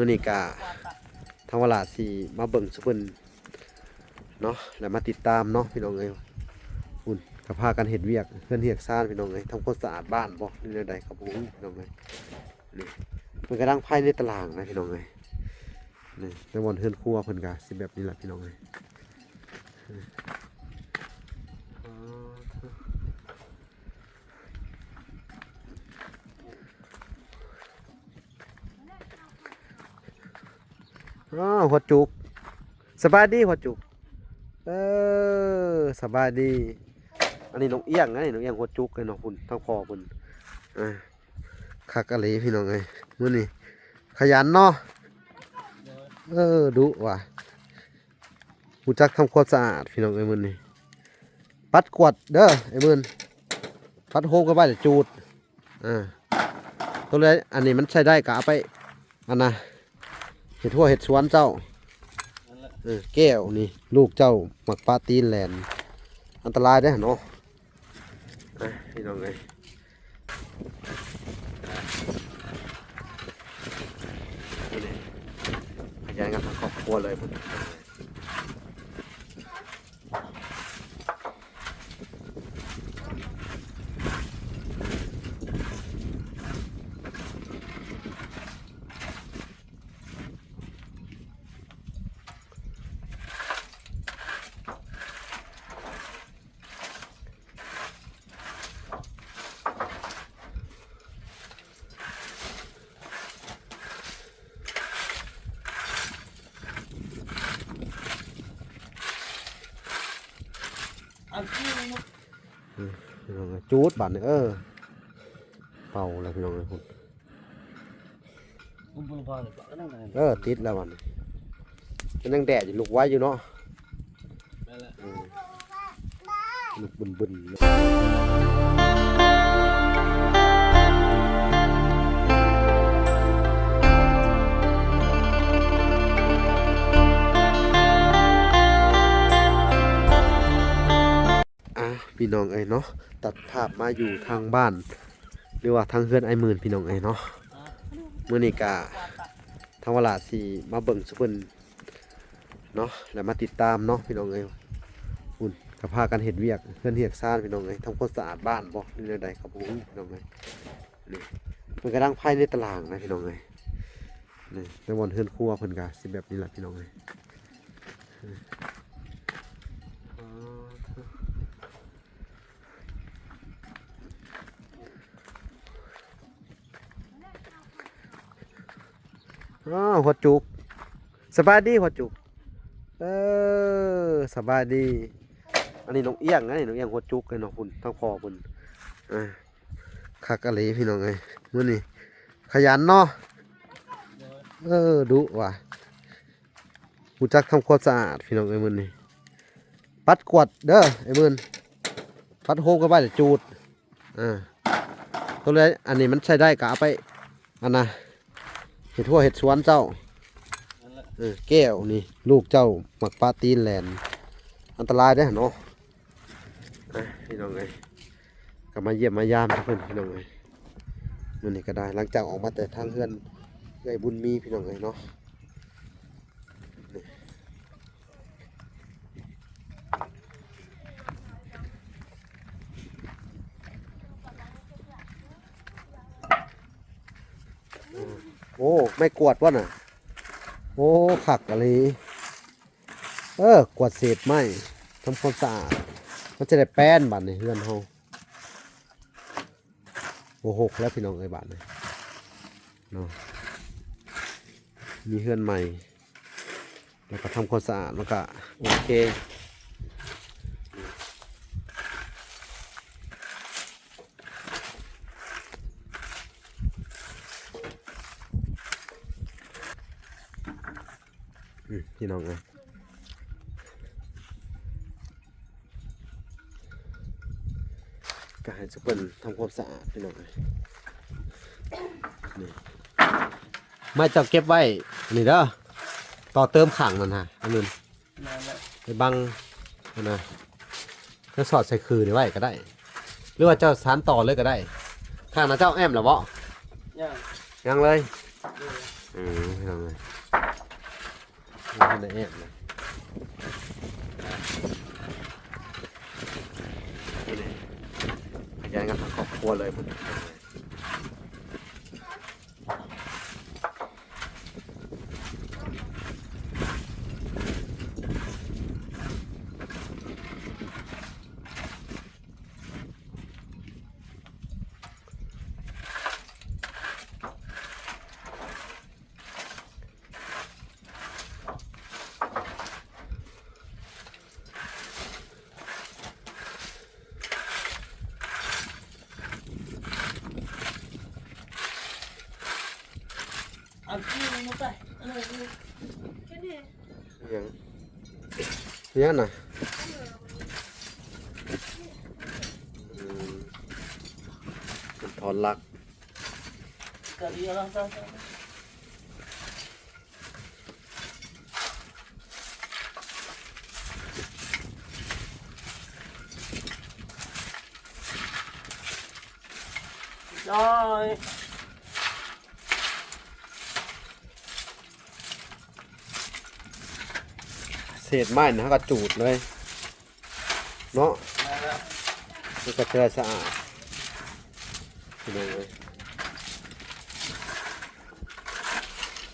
ມື້ນີ້ກະທາງວາລາຊິມາເບິ່ງສູ່ເພິ່ນເນາະ ແລະມາຕິດຕາມເນາະພີ່ນ້ອງເອີຍ. ພຸ້ນກະພາກັນເຮັດວຽກເຮືອນເຮືອກຊານພີ່ນ້ອງເອີຍ, ທຳຄວາມສະອາດບ້ານບໍ່ ຫຼືແນວໃດກໍບໍ່ຮູ້ພີ່ນ້ອງເອີຍ. ນີ້ເພິ່ນກະດັງໄຟໃນຕາລາງນະພີ່ນ້ອງເອີຍ. ນີ້ແຕ່ບ່ອນເຮືອນຄົວເພິ່ນກະຊິແບບນີ້ແຫຼະພີ່ນ້ອງເອີຍ. ອ້າວ ຫົວຈຸກ ສະບາຍດີຫົວຈຸກ. ເອີ ສະບາຍດີ. ອັນນີ້ນ້ອງອຽງນະ ນ້ອງອຽງຫົວຈຸກເນາະ. ພຸ້ນທາງພໍ່ເພິ່ນ ອ່າ ຄັກອີ່ຫຼີພີ່ນ້ອງເອີຍ. ມື້ນີ້ຂະຫຍັນເນາະ. ເອີ ດຸວ່າ ຮູ້ຈັກທຳຄວາມສະອາດພີ່ນ້ອງເອີຍ. ມື້ນີ້ປັດກວາດເດີໄອ້ໝື່ນ, ປັດໂຮມກັນໄວ້ແລ້ວຈູດ. ເອີ ຕົວໃດອັນນີ້ມັນໃຊ້ໄດ້ກໍເອົາໄປ ອັນນະ ເຮັດຮົ້ວເຮັດສວນເຈົ້າ. ເອີ ແກ້ວນີ້ລູກເຈົ້າມັກປະຕີນແລ່ນ ອັນຕະລາຍເດ້ເນາະ. ອ່ະ ພີ່ນ້ອງເອີຍ ນີ້ ຂະຫຍັນກັນທັງຄອບຄົວເລີຍພຸ້ນ. ອືມ ຈູດບາດນີ້ ເອີ ເປົ່າແລ້ວພີ່ນ້ອງເອີຍ. ພຸ້ນ ເອີ ຕິດແລ້ວບັດນີ້. ມັນຍັງແດດຢູ່ ລຸກໄວຢູ່ເນາະ. ແມ່ນແຫຼະ ອືມ ລຸກບຶນໆ. ອ່າ ພີ່ນ້ອງເອີຍເນາະ, ຕັດພາບມາຢູ່ທາງບ້ານ ຫຼືວ່າທາງເຮືອນອ້າຍໝື່ນ ພີ່ນ້ອງເອີຍເນາະ. ມື້ນີ້ກະທາງວາລາຊິມາເບິ່ງສູ່ເພິ່ນເນາະ ແລະມາຕິດຕາມເນາະ ພີ່ນ້ອງເອີຍ. ພຸ້ນກະພາກັນເຮັດວຽກເຮືອນເຮືອກຊານ ພີ່ນ້ອງເອີຍ, ທຳຄວາມສະອາດບ້ານບໍ່ ຫຼືແນວໃດກໍບໍ່ຮູ້ ພີ່ນ້ອງເອີຍ. ນີ້ ເພິ່ນກະດັງໄຟໃນຕາລາງນະ ພີ່ນ້ອງເອີຍ. ນີ້ ແຕ່ບ່ອນເຮືອນຄົວເພິ່ນກະຊິແບບນີ້ແຫຼະ ພີ່ນ້ອງເອີຍ. ອ້າວ ຫົວຈຸກ ສະບາຍດີຫົວຈຸກ. ເອີ ສະບາຍດີ. ອັນນີ້ນ້ອງອຽງນະ ນ້ອງອຽງຫົວຈຸກເນາະ. ພຸ້ນທາງພໍ່ເພິ່ນ ອ່າ ຄັກອີ່ຫຼີພີ່ນ້ອງເອີຍ. ມື້ນີ້ຂະຫຍັນເນາະ. ເອີ ດຸວ່າ ຮູ້ຈັກທຳຄວາມສະອາດພີ່ນ້ອງເອີຍ. ມື້ນີ້ປັດກວາດເດີໄອ້ໝື່ນ, ປັດໂຮມກັນໄວ້ແລ້ວຈູດ. ເອີ ຕົວໃດອັນນີ້ມັນໃຊ້ໄດ້ກໍເອົາໄປ ອັນນະ ເຮັດຮົ້ວເຮັດສວນເຈົ້າ. ເອີ ແກ້ວນີ້ລູກເຈົ້າມັກປະຕີນແລ່ນ ອັນຕະລາຍເດ້ເນາະ. ອ່ະ ພີ່ນ້ອງເອີຍ ກໍມາຢ້ຽມມາຢາມເພິ່ນ ພີ່ນ້ອງເອີຍ. ມື້ນີ້ກໍໄດ້ ຫຼັງຈາກອອກມາແຕ່ທາງເຮືອນເອື້ອຍບຸນມີ ພີ່ນ້ອງເອີຍເນາະ. ໂອ້ ໄມ້ກວາດບໍ່ນະ. ໂອ້ ຄັກອີ່ຫຼີ. ເອີ ກວາດເສດໄມ້ ທຳຄວາມສະອາດ ມັນຈະໄດ້ແປ້ນບາດນີ້ເຮືອນເຮົາ. ບໍ່ຮົກແລ້ວພີ່ນ້ອງເອີຍ ບາດນີ້ເນາະ. ມີເຮືອນໃໝ່ ແລ້ວກໍທຳຄວາມສະອາດ ມັນກໍໂອເຄ. ອືມ ພີ່ນ້ອງເອີຍ ກໍໃຫ້ຊຸເພິ່ນທຳຄວາມສະອາດ ພີ່ນ້ອງເອີຍ. ນີ້ ໄມ້ເຈົ້າເກັບໄວ້ນີ້ເດີ ຕໍ່ເຕີມຂ້າງນັ້ນຫາ ອັນນັ້ນ ແມ່ນແຫຼະ ໄປບັງຫັ້ນນະ. ຈະສອດໃສ່ຂືນີ້ໄວ້ກໍໄດ້ ຫຼືວ່າເຈົ້າສານຕໍ່ເລີຍກໍໄດ້. ຂ້າງໜ້າເຈົ້າແອ້ມແລ້ວບໍ່? ຍັງ ຍັງເລີຍ. ເອີ ອືມ ພີ່ນ້ອງເອີຍ ບໍ່ທັນໄດ້ແອບເລີຍ ຂະຫຍັນກັນທັງຄອບຄົວເລີຍພຸ້ນ. ເອົາທີ່ມັນໄປ ອັນນັ້ນ ແຄ່ນີ້ ຫຍັງ ຫຍັງນະ? ອືມ ມັນຖອນຫຼັກ. ເສດໄມ້ນະ ເຮົາກໍຈູດເລີຍ ເນາະ ແມ່ນແລ້ວ ມັນກໍຈະໄດ້ສະອາດ ພີ່ນ້ອງເອີຍ.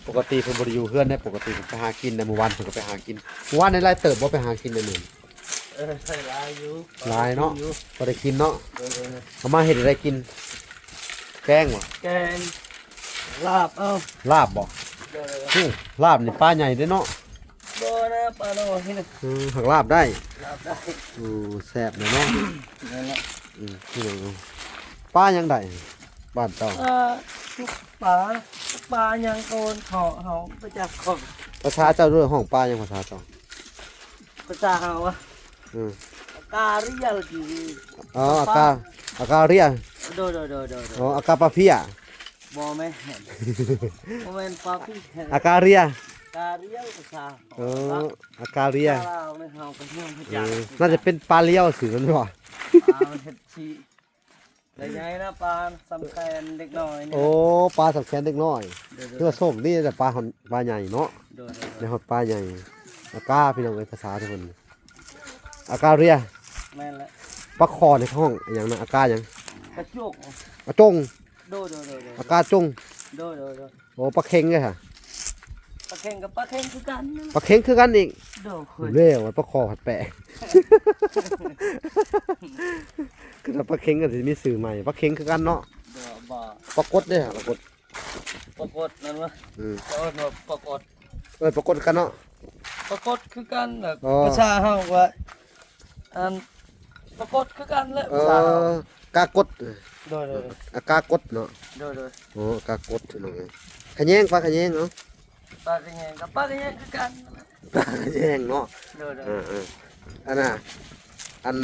ປົກກະຕິເພິ່ນບໍ່ໄດ້ຢູ່ເຮືອນເດ້ ປົກກະຕິເພິ່ນໄປຫາກິນນະ ມື້ວານເພິ່ນກໍໄປຫາກິນ ມື້ວານນີ້ຫຼາຍເຕີບບໍ່ ໄປຫາກິນນະ ມື້ ເອີ ຫຼາຍຢູ່ ຫຼາຍເນາະ ພໍໄດ້ກິນເນາະ ເອີ ເອົາມາເຮັດໃດກິນ ແກງບໍ່ ແກງ ລາບ ເອົາ ລາບບໍ່ ເອີ ໂອ້ ລາບນີ້ປາໃຫຍ່ເດ້ເນາະ. ບໍ່ນະ ປານ້ອຍນີ້ນະ ເອີ ຫາກລາບໄດ້ ລາບໄດ້ ໂອ້ ແຊບເລີຍເນາະ ນັ້ນແຫຼະ ອືມ ພີ່ນ້ອງເອີຍ ປາຫຍັງໄດ້ບ້ານເຈົ້າ ເອີ ປາ ປາຫຍັງກ່ອນ ເຮົາ ເຮົາບໍ່ຈັກຂອງ ພາສາເຈົ້າດ້ວຍ ຮ້ອງປາຫຍັງພາສາເຈົ້າ ພາສາເຮົາອະ ອືມ ອາກາເຣຍ ອໍ ອາກາ ອາກາເຣຍ ໂດຍໆໆໆ ອໍ ອາກາປາເພຍ ບໍ່ແມ່ນ ບໍ່ແມ່ນປາເພຍ ອາກາເຣຍ ກາເຣຍ ພາສາ ເອີ ອາກາເຣຍ ພາສາລາວນີ້ເຮົາກໍຍັງບໍ່ຈັກ ເອີ ໜ້າຈະເປັນປາລຽວຊື່ນັ້ນບໍ່ ປາເຮັດຊີ ໄດ້ໃຫຍ່ນະ ປາສຳແຂນເດັກນ້ອຍນີ້ ໂອ້ ປາສຳແຂນເດັກນ້ອຍ ໂດຍໆ ຖືວ່າໂຊກດີແຕ່ປາ ປາໃຫຍ່ເນາະ ໂດຍໆ ໄດ້ຮອດປາໃຫຍ່ ອາກາ ພີ່ນ້ອງເອີຍ ພາສາເພິ່ນ ອາກາເຣຍ ແມ່ນແຫຼະ ປາຄໍ່ນີ້ເຂົາຮ້ອງອີ່ຫຍັງນະ ອາກາຫຍັງ ກະຈົງ ອາຈົງ ໂດຍໆໆໆ ອາກາຈົງ ໂດຍໆໆ ໂອ້ ປາເຄັງເດ້ຫະ ປາເຄັງກັບປາເຄັງຄືກັນ ປາເຄັງຄືກັນອີກ ໂດຍ ແລ້ວປາຄໍ່ພັດແປ ຄືວ່າປາເຄັງກໍຊິມີຊື່ໃໝ່ ປາເຄັງຄືກັນເນາະ ໂດຍ ບໍ່ ປາກົດເດ້ຫະ ປາກົດ ປາກົດນັ້ນວະ ອືມ ເຂົາເອີ້ນວ່າປາກົດ ເອີ້ນປາກົດຄືກັນເນາະ ປາກົດຄືກັນ ອໍ ພາສາເຮົາວ່າ ອັນ ປາກົດຄືກັນແຫຼະ ເອີ ພາສາເຮົາ ກາກົດ ໂດຍໆ ອາກາກົດເນາະ ໂດຍໆ ໂອ້ ອາກາກົດພີ່ນ້ອງເອີຍ ຂະແຍງ ປາຂະແຍງເນາະ ປາຂະແຍງກັບປາຂະແຍງຄືກັນ ປາຂະແຍງເນາະ ໂດຍໆ ເອີໆ ອັນນ່າ ອັນ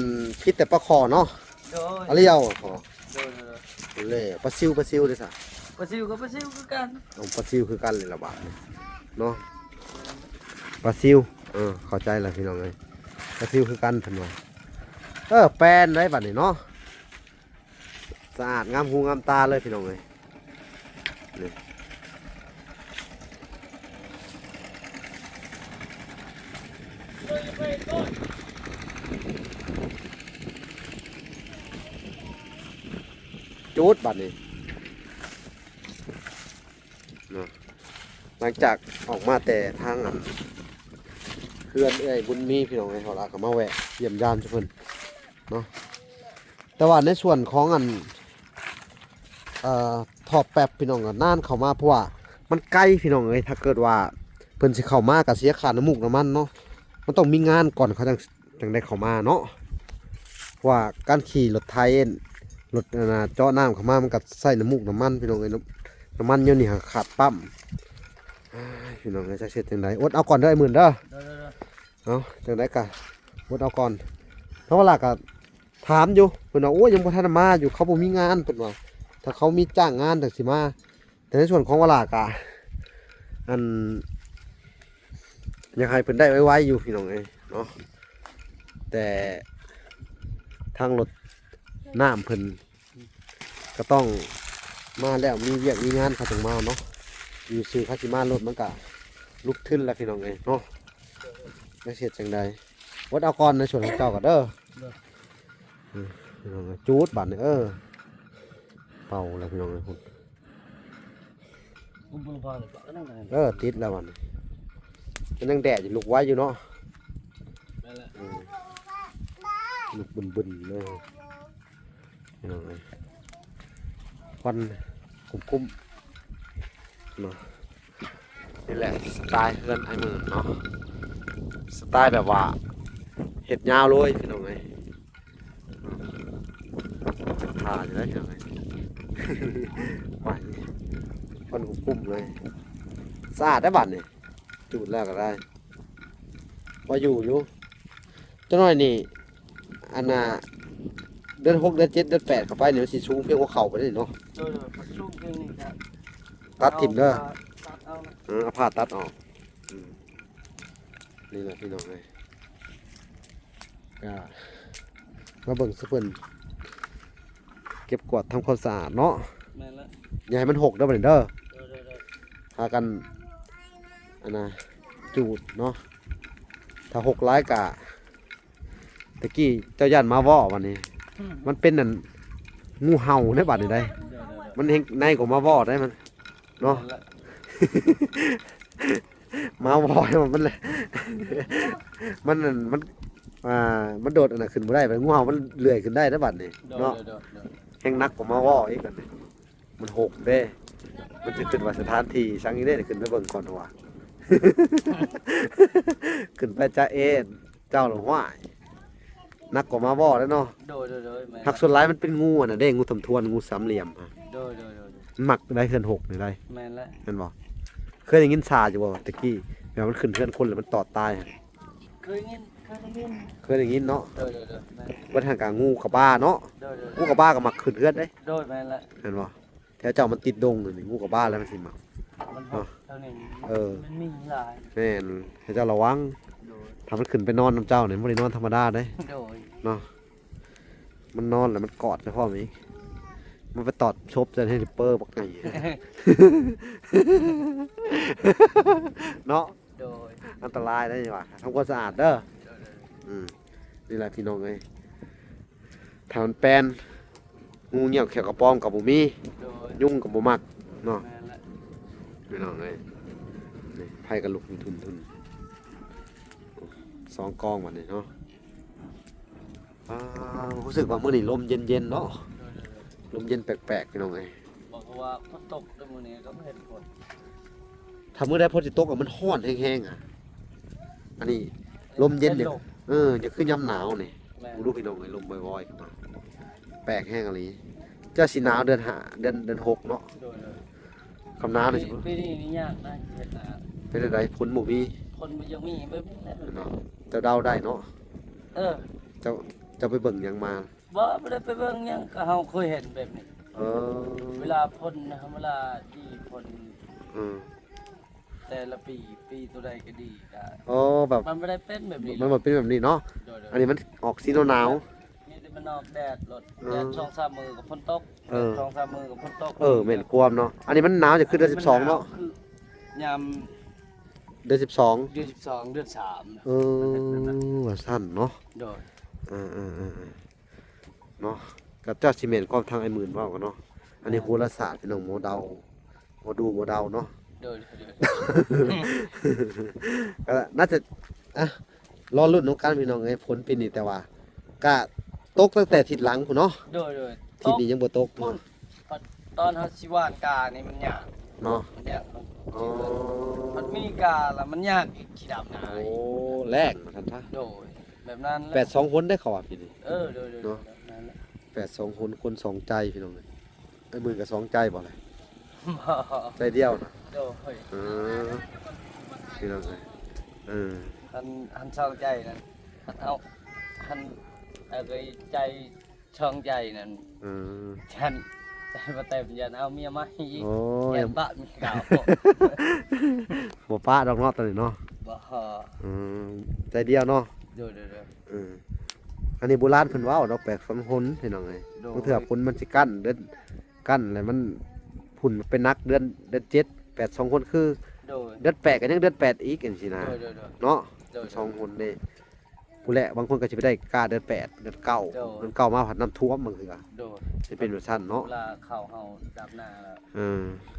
ຜິດແຕ່ປາຄໍ່ເນາະ ໂດຍ ປາລຽວ ໂດຍໆ ແລ້ວປາຊິວ ປາຊິວເດ້ຊະ ປາຊິວກໍປາຊິວຄືກັນ ເອົາ ປາຊິວຄືກັນເລີຍລະບາດນີ້ເນາະ ປາຊິວ ເອີ ເຂົ້າໃຈລະພີ່ນ້ອງເອີຍ ປາຊິວຄືກັນເພິ່ນວ່າ ເອີ ແປນໄດ໋ບາດນີ້ເນາະ ສະອາດງາມຫູງາມຕາເລີຍພີ່ນ້ອງເອີຍ ນີ້ ຈູດບາດນີ້ ເນາະ ຫຼັງຈາກອອກມາແຕ່ທາງອັນ ເຮືອນເອື້ອຍບຸນມີ ພີ່ນ້ອງເອີຍ ເຮົາລະກໍມາແວະຢ້ຽມຢາມຊະເພິ່ນເນາະ ແຕ່ວ່າໃນສ່ວນຂອງອັນ ເອີ ທໍ່ແປັບ ພີ່ນ້ອງ ກໍນານເຂົ້າມາ ເພາະວ່າມັນໄກ ພີ່ນ້ອງເອີຍ ຖ້າເກີດວ່າເພິ່ນຊິເຂົ້າມາກໍເສຍຄ່ານ້ຳມູກນ້ຳມັນເນາະ ມັນຕ້ອງມີງານກ່ອນເຂົາຈັ່ງ ຈັ່ງໄດ້ເຂົ້າມາເນາະ ເພາະວ່າການຂີ່ລົດໄຖ ລົດ ອັນນ່າ ເຈາະນ້ຳເຂົ້າມາ ມັນກໍໃຊ້ນ້ຳມູກນ້ຳມັນ ພີ່ນ້ອງເອີຍ ນ້ຳ ນ້ຳມັນດຽວນີ້ຫາຂາດປ້ຳ ອ້າຍ ພີ່ນ້ອງເອີຍ ຈັກຊິເຮັດຈັ່ງໃດ ອົດເອົາກ່ອນເດີ ອ້າຍໝື່ນເດີ ໂດຍໆໆ ເອົາ ຈັ່ງໃດກໍອົດເອົາກ່ອນ ທາງວາລາກໍຖາມຢູ່ ເພິ່ນວ່າ ໂອ້ຍ ຍັງບໍ່ທັນມາຢູ່ ເຂົາບໍ່ມີງານ ເພິ່ນວ່າ ຖ້າເຂົາມີຈ້າງງານຈັ່ງຊິມາ ແຕ່ໃນສ່ວນຂອງວາລາກະ ອັນ ຢາກໃຫ້ເພິ່ນໄດ້ໄວໆຢູ່ພີ່ນ້ອງເອີຍເນາະ ແຕ່ທາງລົດນ້ຳເພິ່ນກໍຕ້ອງມາແລ້ວ ມີວຽກມີງານເຂົາຈຶ່ງມາເນາະ ຢູ່ຊື່ ຄັນຊິມາລົດມັນກະລຸກທຶນແລ້ວ ພີ່ນ້ອງເອີຍເນາະ. ຈັກຊິເຮັດຈັ່ງໃດ ອົດເອົາກ່ອນໃນສ່ວນຂອງເຈົ້າກໍເດີ. ເອີ ພີ່ນ້ອງເອີຍ ຈູດບາດນີ້ ເອີ ເປົ່າແລ້ວ ພີ່ນ້ອງເອີຍ ພຸ້ນ. ເອີ ຕິດແລ້ວບາດນີ້ ມັນຍັງແດດຢູ່ ລຸກໄວຢູ່ເນາະ. ແມ່ນແຫຼະ ເອີ ລຸກບຶນໆເລີຍ ພີ່ນ້ອງເອີຍ ຄວັນຄຸ້ມໆເນາະ. ນີ້ແຫຼະສະໄຕເຮືອນອ້າຍໝື່ນເນາະ ສະໄຕແບບວ່າເຮັດຍາວເລີຍ ພີ່ນ້ອງເອີຍ. ເປັນທ່າຢູ່ເດ້ ພີ່ນ້ອງເອີຍ ໄໝ້ ຄວັນຄຸ້ມໆເລີຍ. ສະອາດໄດ໋ບາດນີ້ ຈູດແລ້ວກໍໄດ້ ພໍຢູ່ຢູ່. ຈັກໜ້ອຍນີ້ ອັນນ່າ ເດືອນຫົກ ເດືອນເຈັດ ເດືອນແປດ ເຂົ້າໄປນີ້ ມັນຊິສູງພຽງຫົວເຂົ່າໄປເດ້ເນາະ. ໂດຍໆ ມັນສູງພຽງນີ້ກໍ ຕັດຖິ້ມເດີ. ຕັດເອົານະ ເອີ ເອົາຜ້າຕັດອອກ. ອືມ ນີ້ແຫຼະ ພີ່ນ້ອງເອີຍ ກໍມາເບິ່ງຊະເພິ່ນ ເກັບກວາດທຳຄວາມສະອາດເນາະ. ແມ່ນລະ ຢ່າໃຫ້ມັນຫົກເດີບາດນີ້ເດີ. ໂດຍໆໆ ພາກັນ ອັນນ່າ ຈູດເນາະ ຖ້າຫົກຫຼາຍກະ ຕະກີ້ເຈົ້າຢ້ານໝາວໍ້ ບາດນີ້ ອືມ ມັນເປັນອັນ ງູເຫົ່າເດ້ບາດນີ້ໄດ໋. ໂດຍໆໆ ມັນແຮ່ງໃນກວ່າໝາວໍ້ໄດ໋ ມັນເນາະ. ແມ່ນລະ ໝາວໍ້ມັນ ມັນອັນ ມັນ ອ່າ ມັນໂດດອັນນັ້ນຂຶ້ນບໍ່ໄດ້ ງູເຫົ່າມັນເລື່ອຍຂຶ້ນໄດ້ເດ້ບາດນີ້ເນາະ. ໂດຍໆໆ ແຮ່ງໜັກກວ່າໝາວໍ້ອີກ ອັນນີ້ ມັນຫົກເດ້ ມັນຊິຂຶ້ນວ່າສະຖານທີ່ສັງອີກເດ້ ຂຶ້ນໄປເບິ່ງກ່ອນວ່າ ຂຶ້ນໄປຈາເອ ເຈົ້າລະ ຫ້ວຍ ໜັກກວ່າໝາວໍ້ເດ້ເນາະ. ໂດຍໆໆ ແມ່ນ ຫາກສ່ວນຫຼາຍມັນເປັນງູອັນນັ້ນເດ້ ງູທຳທວນ ງູສາມຫຼ່ຽມ ໂດຍໆໆ ມັນມັກໄດ໋ ເຮືອນຫົກນີ້ໄດ໋. ແມ່ນແຫຼະ ແມ່ນບໍ່? ເຄີຍໄດ້ຍິນຊາຢູ່ບໍ່ ແຕ່ກີ້ ແບບມັນຂຶ້ນເຮືອນຄົນແລ້ວມັນຕອດຕາຍ? ເຄີຍໄດ້ຍິນ ເຄີຍໄດ້ຍິນ ເຄີຍໄດ້ຍິນເນາະ. ໂດຍໆໆ ແມ່ນ ເບິດຫັ້ນກະງູກະບ້າເນາະ. ໂດຍໆໆ ງູກະບ້າກໍມັກຂຶ້ນເຮືອນເດ້. ໂດຍ ແມ່ນແຫຼະ ແມ່ນບໍ່? ແຖວເຈົ້າມັນຕິດດົງນີ້ ງູກະບ້າແລ້ວມັນຊິມາ ມັນເນາະ ແຖວນີ້ ເອີ ມັນມີຫຼາຍ. ແມ່ນ ໃຫ້ເຈົ້າລະວັງ. ໂດຍ ຖ້າມັນຂຶ້ນໄປນອນນຳເຈົ້ານີ້ ມັນບໍ່ໄດ້ນອນທຳມະດາເດ້. ໂດຍ ເນາະ ມັນນອນແລ້ວມັນກອດເຈົ້າພ້ອມອີກ ມັນໄປຕອດສົບເຈົ້າໃຫ້ເປີບັກໃຫຍ່ ເນາະ. ໂດຍ ອັນຕະລາຍໄດ໋ວ່າ ທຳຄວາມສະອາດເດີ. ໂດຍໆ ອືມ ນີ້ແຫຼະ ພີ່ນ້ອງເອີຍ ຖ້າມັນແປນ ງູງຽບຂຽວກະປອມກໍບໍ່ມີ. ໂດຍ ຍຸງກໍບໍ່ມັກເນາະ. ແມ່ນແຫຼະ ພີ່ນ້ອງເອີຍ ນີ້ໄຟກໍລຸກທຸນໆ ສອງກອງບາດນີ້ເນາະ. ອ່າ ຮູ້ສຶກວ່າມື້ນີ້ລົມເຢັນໆເນາະ. ໂດຍໆໆ ລົມເຢັນແປກໆ ພີ່ນ້ອງເອີຍ ບອກວ່າຝົນຕົກເດີມື້ນີ້ ກໍບໍ່ເຫັນຝົນ. ຖ້າມື້ໃດຝົນຊິຕົກ ມັນຮ້ອນແຮງໆ ອະ ອັນນີ້ລົມເຢັນ ເອີ ຢ່າຄືຍາມໜາວນີ້. ແມ່ນ ບໍ່ຮູ້ ພີ່ນ້ອງເອີຍ ລົມວອຍໆ ຂຶ້ນມາ ແປກແຮງອີ່ຫຼີ. ເຈົ້າຊິໜາວເດືອນຫ້າ ເດືອນ ເດືອນຫົກເນາະ. ໂດຍໆ ຄຳໜາວນີ້ ປີ ປີນີ້ນີ້ຍາກນະ ເຮັດນາ. ເປັນຈັ່ງໃດ ຝົນບໍ່ມີ? ຝົນບໍ່ຢາກມີ ແບບນີ້ແຫຼະເນາະ. ເຈົ້າເດົາໄດ້ເນາະ. ເອີ ເຈົ້າ ເຈົ້າໄປເບິ່ງຫຍັງມາ? ບໍ່ ບໍ່ໄດ້ໄປເບິ່ງຫຍັງ ກໍເຮົາເຄີຍເຫັນແບບນີ້. ເອີ ເວລາຝົນນະ ເວລາທີ່ຝົນ ອືມ ແຕ່ລະປີ ປີໂຕໃດກໍດີ ກໍ ອໍ ແບບ ມັນບໍ່ໄດ້ເປັນແບບນີ້ ມັນບໍ່ເປັນແບບນີ້ເນາະ. ໂດຍໆ ອັນນີ້ມັນອອກສີໜາວໆ ມີແຕ່ມັນອອກແດດໂລດ. ເອີ ແດດສອງສາມມື້ກໍຝົນຕົກ. ເອີ ແດດສອງສາມມື້ກໍຝົນຕົກ. ເອີ ແມ່ນຄວາມເນາະ ອັນນີ້ມັນໜາວຈະຄືເດືອນສິບສອງເນາະ. ຍາມເດືອນສິບສອງ ເດືອນສິບສອງ ເດືອນສາມ. ເອີ ວ່າຊັ້ນເນາະ. ໂດຍ ເອີໆໆໆ ເນາະ ກໍຈັກຊິແມ່ນຄວາມທາງອ້າຍໝື່ນເວົ້າກັນເນາະ. ອັນນີ້ໂຫລະສາດ ພີ່ນ້ອງ ໝໍເດົາ ໝໍດູໝໍເດົາເນາະ. ໂດຍໆ ກໍໜ້າຈະ ອ່ະ ລໍລຸ້ນນຳກັນ ພີ່ນ້ອງເອີຍ ຝົນປີນີ້ ແຕ່ວ່າກະຕົກຕັ້ງແຕ່ທິດຫຼັງພຸ້ນເນາະ. ໂດຍໆ ທິດນີ້ຍັງບໍ່ຕົກເນາະ. ຕອນເຮົາຊິຫວ່ານການີ້ມັນຍາກເນາະ ມັນຍາກ. ອໍ ມັນມີກາລະມັນຍາກອີກ ຂີ້ດຳນາ. ໂອ້ ແລ້ງວ່າຊັ້ນຊະ. ໂດຍ ແບບນັ້ນແຫຼະ ແປດສອງຄົນໄດ້ເຂົາວ່າປີນີ້. ເອີ ໂດຍໆ ເນາະ ແບບນັ້ນແຫຼະ ແປດສອງຄົນ ຄົນສອງໃຈ ພີ່ນ້ອງເອີຍ. ໄອ້ໝື່ນກໍສອງໃຈບໍ່ລະ? ບໍ່ ໃຈດຽວນະ. ໂດຍ ເອີ ພີ່ນ້ອງເອີຍ ເອີ ຄັນ ຄັນສອງໃຈນັ້ນ ຄັນເອົາ ຄັນເອົາໃຈ ສອງໃຈນັ້ນ. ເອີ ຢ້ານ ຢ້ານບໍ່ເຕັມ ຢ້ານເອົາເມຍໃໝ່ອີກ. ໂອ້ ຢ້ານປະເມຍເກົ່າ. ບໍ່ປະດອກເນາະຕອນນີ້ເນາະ. ບໍ່ ເອີ ໃຈດຽວເນາະ. ໂດຍໆໆ ເອີ ອັນນີ້ໂບລານເພິ່ນເວົ້າດອກ ແປດສອງຄົນ ພີ່ນ້ອງເອີຍ. ໂດຍ ບາງເທື່ອຝົນມັນຊິກັ້ນ ເດືອນ ກັ້ນແລ້ວມັນ ພຸ້ນໄປໜັກເດືອນ ເດືອນເຈັດ ແປດສອງຄົນຄື ໂດຍ ເດືອນແປດກໍຍັງເດືອນແປດອີກຈັ່ງຊີ້ນະ ໂດຍ ໂດຍ ໂດຍ ເນາະ ໂດຍ ສອງຄົນເດ້ ຜູ້ແລະ ບາງຄົນກໍຊິໄປໄດ້ກາເດືອນແປດ ເດືອນເກົ້າ ໂດຍ ເດືອນເກົ້າມາພັດນ້ຳຖ້ວມບາງເທື່ອ ໂດຍ ຊິເປັນແບບຊັ້ນເນາະ ເວລາເຂົ້າເຮົາດຳນາແລ້ວ ເອີ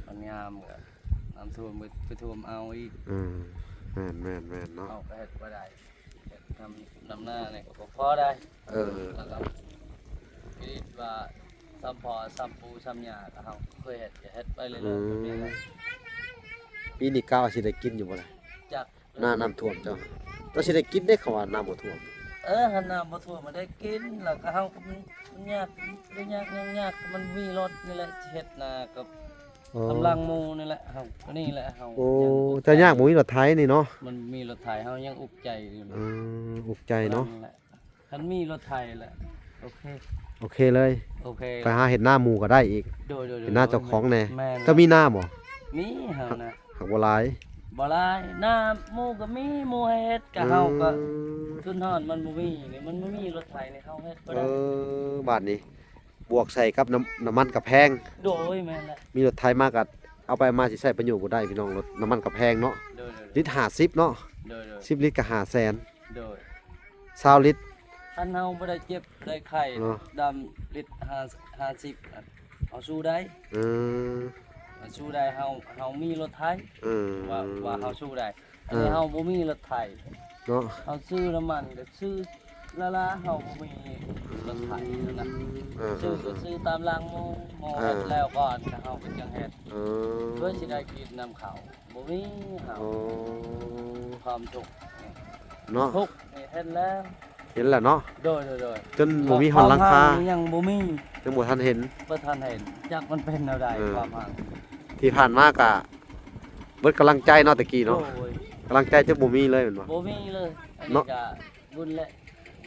ມັນງາມກໍນ້ຳຖ້ວມໄປ ໄປຖ້ວມເອົາອີກ ເອີ ແມ່ນໆໆເນາະ ເຮົາກໍເຮັດບໍ່ໄດ້ ເຮັດນຳ ນຳນານີ້ກໍບໍ່ພໍໄດ້ ເອີ ແລ້ວກໍຄິດວ່າຊ້ຳພໍ່ຊ້ຳປູ້ຊ້ຳຍ່າກໍເຮົາເຄີຍເຮັດ ກໍເຮັດໄປເລື້ອຍໆ ອືມ ແບບນີ້ແຫຼະ ປີນີ້ກະວ່າຊິໄດ້ກິນຢູ່ບໍ່ລະ ຈັກ ໜ້ານ້ຳຖ້ວມເຈົ້າ ເຈົ້າຊິໄດ້ກິນເດ້ ເຂົາວ່ານ້ຳບໍ່ຖ້ວມ ເອີ ຄັນນ້ຳບໍ່ຖ້ວມມັນໄດ້ກິນ ແລ້ວກໍເຮົາກໍມັນ ມັນຍາກ ມັນຍາກຫຍັງຍາກ ມັນມີລົດນີ້ແຫຼະ ເຮັດນາກັບ ອໍ ກຳລັງໝູ່ນີ້ແຫຼະ ເຮົາ ກໍນີ້ແຫຼະເຮົາ ໂອ້ ເຈົ້າຍາກບໍ່ມີລົດໄຖນີ້ເນາະ ມັນມີລົດໄຖ ເຮົາຍັງອຸກໃຈຢູ່ ອືມ ອຸກໃຈເນາະ ນັ້ນແຫຼະ ຄັນມີລົດໄຖແຫຼະ ໂອເຄ ໂອເຄເລີຍ ໂອເຄ ໄປຫາເຮັດນາໝູ່ກໍໄດ້ອີກ ໂດຍໆໆ ເຮັດນາເຈົ້າຂອງແດ່ ແມ່ນ ເຈົ້າມີນາບໍ່? ມີ ເຮົານະ ຫາກບໍ່ຫຼາຍ ບໍ່ຫຼາຍ ນາໝູ່ກໍມີ ໝູ່ໃຫ້ເຮັດ ກະເຮົາກໍ ອືມ ທຶນຮອນມັນບໍ່ມີນີ້ ມັນບໍ່ມີລົດໄຖນີ້ ເຮົາເຮັດບໍ່ໄດ້ ເອີ ບາດນີ້ບວກໃສ່ກັບນ້ຳ ນ້ຳມັນກໍແພງ ໂດຍ ແມ່ນແຫຼະ ມີລົດໄຖມາກໍເອົາໄປເອົາມາຊິໃຊ້ປະໂຫຍດບໍ່ໄດ້ພີ່ນ້ອງ ລົດ ນ້ຳມັນກໍແພງເນາະ ໂດຍໆໆ ລິດຫ້າສິບເນາະ ໂດຍໆ ສິບລິດກໍຫ້າແສນ ໂດຍ ຊາວລິດ ຄັນເຮົາບໍ່ໄດ້ເຈັບໄດ້ໄຂ້ ເນາະ ດຳລິດຫ້າ ຫ້າສິບ ເຮົາສູ້ໄດ້ ເອີ ເຮົາສູ້ໄດ້ ເຮົາ ເຮົາມີລົດໄຖ ເອີ ວ່າ ວ່າເຮົາສູ້ໄດ້ ອັນນີ້ ເອີ ເຮົາບໍ່ມີລົດໄຖ ເນາະ ເຮົາຊື້ນ້ຳມັນກໍຊື້ລ້າໆ ເຮົາບໍ່ມີລົດໄຖນະ ເອີ ຊື້ກໍ ເອີ ຊື້ຕາມຫຼັງໝູ່ ໝູ່ ເອີ ເຮັດແລ້ວກ່ອນ ແລ້ວເຮົາກໍຈັ່ງເຮັດ ເອີ ເພື່ອຊິໄດ້ກິນນຳເຂົາ ບໍ່ມີເຮົາ ໂອ້ ຄວາມທຸກ ເນາະ ທຸກນີ້ເຫັນແລ້ວ ເຫັນແລ້ວເນາະ ໂດຍໆໆ ຈົນບໍ່ມີຮອດຫຼັງຄາ ຄວາມຮັກນີ້ຍັງບໍ່ມີ ຍັງບໍ່ທັນເຫັນ ບໍ່ທັນເຫັນ ຈັກມັນເປັນແນວໃດ ເອີ ຄວາມຮັກ ທີ່ຜ່ານມາກະເບິດກຳລັງໃຈເນາະ ແຕ່ກີ້ເນາະ ໂດຍ ກຳລັງໃຈຈະບໍ່ມີເລີຍແມ່ນບໍ່? ບໍ່ມີເລີຍ ອັນນີ້ ເນາະ ກະບຸນແຫຼະ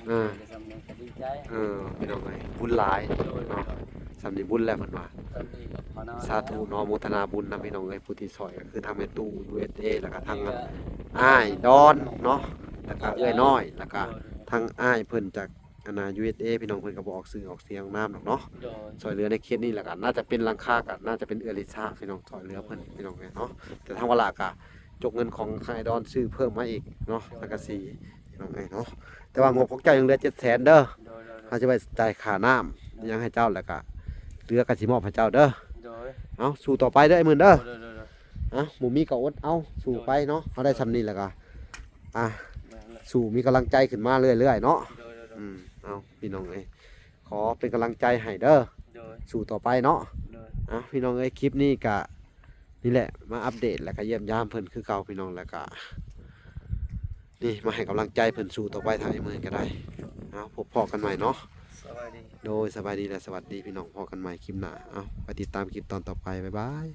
ເອີ ກໍສ່ຳນີ້ກໍດີໃຈ ເອີ ພີ່ນ້ອງເອີຍ ບຸນຫຼາຍ ໂດຍ ເນາະ ໂດຍ ສ່ຳນີ້ບຸນແລ້ວເພິ່ນວ່າ ສ່ຳນີ້ກໍພໍນອນ ສາທຸເນາະ ໂມທະນາບຸນນຳພີ່ນ້ອງເອີຍ ຜູ້ທີ່ຊ່ອຍກໍຄືທາງແມ່ຕູ້ ຢູເອສເອ ແລ້ວກໍທາງ ນີ້ກໍ ອ້າຍດອນເນາະ ແລ້ວກໍເອື້ອຍນ້ອຍ ແລ້ວກໍ ໂດຍ ທາງອ້າຍເພິ່ນຈາກ ອັນນ່າ ຢູເອສເອ ພີ່ນ້ອງ ເພິ່ນກໍບໍ່ອອກຊື່ອອກສຽງອອກນາມດອກເນາະ ໂດຍ ຊ່ວຍເຫຼືອໃນເຂດນີ້ ແລ້ວກໍໜ້າຈະເປັນຫຼັງຄາ ກໍໜ້າຈະເປັນເອື້ອຍລິຊາ ພີ່ນ້ອງ ຊ່ວຍເຫຼືອເພິ່ນ ພີ່ນ້ອງເອີຍເນາະ ແຕ່ທາງວາລະກໍຈົກເງິນຂອງທາງອ້າຍດອນຊື້ເພີ່ມມາອີກເນາະ ໂດຍ ສັງກະສີ ພີ່ນ້ອງເອີຍເນາະ ແຕ່ວ່າງົບຂອງເຈົ້າຍັງເຫຼືອເຈັດແສນເດີ ໂດຍໆໆ ເຮົາຈະໄປຈ່າຍຄ່ານ້ຳຫຍັງໃຫ້ເຈົ້າ ແລ້ວກໍເຫຼືອກໍຊິມອບໃຫ້ເຈົ້າເດີ ໂດຍ ເອົາ ສູ້ຕໍ່ໄປເດີ ອ້າຍໝື່ນເດີ ໂດຍໆໆ ເອົາ ບໍ່ມີກໍອົດເອົາ ສູ້ໄປເນາະ ໂດຍ ເຮົາໄດ້ສ່ຳນີ້ແລ້ວກໍ ອ່າ ແມ່ນແຫຼະ ສູ້ມີກຳລັງໃຈຂຶ້ນມາເລື້ອຍໆເນາະ ໂດຍໆໆ ອືມ ເອົາ ພີ່ນ້ອງເອີຍ ຂໍເປັນກຳລັງໃຈໃຫ້ເດີ ໂດຍ ສູ້ຕໍ່ໄປເນາະ ໂດຍ ເອົາ ພີ່ນ້ອງເອີຍ ຄລິບນີ້ກະນີ້ແຫຼະ ມາອັບເດດ ແລ້ວກະຢ້ຽມຢາມເພິ່ນຄືເກົ່າ ພີ່ນ້ອງ ແລ້ວກະ ນີ້ ມາໃຫ້ກຳລັງໃຈເພິ່ນ ສູ້ຕໍ່ໄປ ທາງອ້າຍເມີນກໍໄດ້ ເອົາ ພົບພໍ້ກັນໃໝ່ເນາະ ສະບາຍດີ ໂດຍ ສະບາຍດີ ແລະ ສະຫວັດດີ ພີ່ນ້ອງ ພໍ້ກັນໃໝ່ຄລິບໜ້າ ເອົາ ໄປຕິດຕາມຄລິບຕອນຕໍ່ໄປ ບາຍບາຍ.